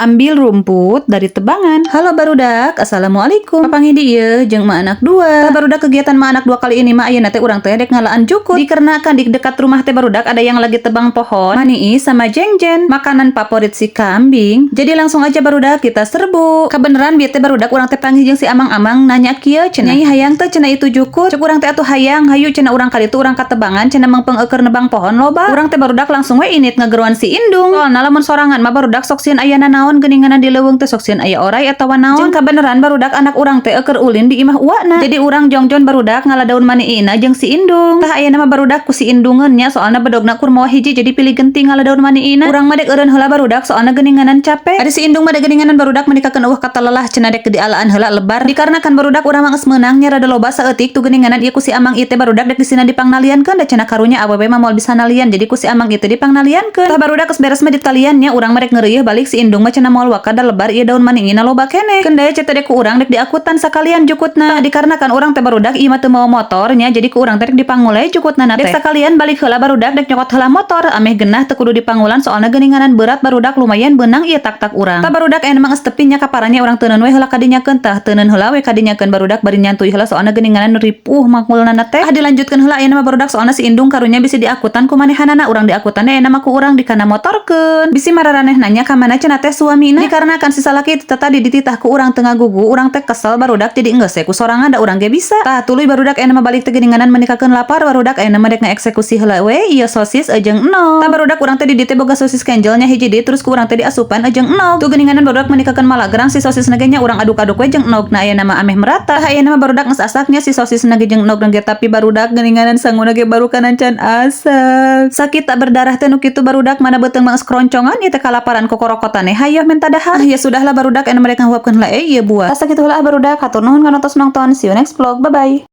Ambil rumput dari tebangan. Halo barudak, assalamualaikum. Papanggih deui ieu jeung Ma Anak Dua. Tah barudak, kegiatan Ma Anak Dua kali ini mah ayeuna teh urang teh dek ngalaan jukut. Dikarenakan di dekat rumah teh barudak ada yang lagi tebang pohon maniis sama jengjen, makanan favorit si kambing. Jadi langsung aja barudak kita serbu. Kebeneran bieu teh barudak urang teh panggih jeung si amang-amang nanya kieu cenah. "Nyai, hayang teu?" cenah itu jukut. Cek urang teh, "Atuh hayang, hayu," cenah, "urang kali itu urang katebangan," cenah, "mengpeng eueur nebang pohon loba." Urang teh barudak langsung we init ngageroan si indung. Soalna lamun sorangan mah barudak sok sieun aya nanaon geuninganan di leuweung teh, sok sieun aya oray atawa naon. Jeung kabeneran barudak anak urang teh eueur ulin di imah uakna. Jadi urang jongjon barudak ngala daun maniina jeung si indung. Tah ayeuna mah barudak ku si indungeun nya, soalna bedogna kur mawa hiji, jadi pilih genti ngala daun maniina. Urang mah dek eureun heula barudak, soalna geuninganan capek. Ari si indung mah da geuninganan barudak menikakeun euweuh kata lelah cenah, dek dialaan heula lebar. Dikarenakan barudak urang mah geus meunang nya rada loba saeutik tu geuninganan ieu ku si amang ieu teh barudak dek disina dipangnaliankeun, da cenah karunya awewe mah moal bisa nalian, jadi ku si amang ieu teh dipangnaliankeun. Tah barudak geus beres mah ditalian nya, urang mah dek ngeureuyeun balik, si indung mah cenah moal waka da lebar ieu daun maniina loba keneh. Kendaya ceta dek ku urang dek diakutan sakalian jukutna. Tah dikarenakan urang teh barudak ieu mah teu mawa motor nya, jadi ku urang teh dek dipangulai jukutna teh. Dek sakalian balik heula barudak, dek nyokot heula motor ameh genah teu kudu dipangulan, soalna geuninganan berat barudak, lumayan beunang ieu tak-tak urang. Tah barudak aya mah geus tepi nya kaparanya urang teuneun we heula kadinyakeun. Tah teuneun heula we kadinyakeun barudak, bari nyantuy heula soalna geuninganan ripuh mangkulna teh. Ah, dilanjutkeun heula ayeuna mah barudak, soalna si indung karunya bisa diakutan ku manehanana. Urang diakutan ayeuna mah ku urang dikana motorkeun. Bisi mararaneh nanya ka mana cenah teh suamina, dikarenakan si salaki itu tadi dititah ku urang teu ngagugu. Urang teh kesel barudak, jadi enggeus we ku sorangan da urang ge bisa. Tah tuluy barudak ayeuna mah balik teh geuninganan menikakeun lapar barudak. Ayeuna mah dek ngaeksekusi heula we ieu sosis jeung endog. Tah barudak urang teh di dieu teh boga sosis kenjelnya hiji deui, terus ku urang teh diasupan jeung endog. Tuh geuninganan barudak menikakeun malagrang si sosis ge nya, urang aduk-aduk we jeung endog na ayeuna mah ameh merata. Tah ayeuna mah barudak geus asaknya si sosis ge jeung endog ge, tapi barudak geuninganan sanguna ge baru kanan can asak. Sakit tak berdarah teh nu kitu barudak, mana beuteung mah geus keroncongan ieu teh kalaparan, kokorokotane hayoh minta dahar. Ah, ya sudahlah barudak, ayeuna mereka huapkeun heula ieu buah. Tah sakitu heula barudak, hatur nuhun kana tos nonton. See you next vlog. Bye bye.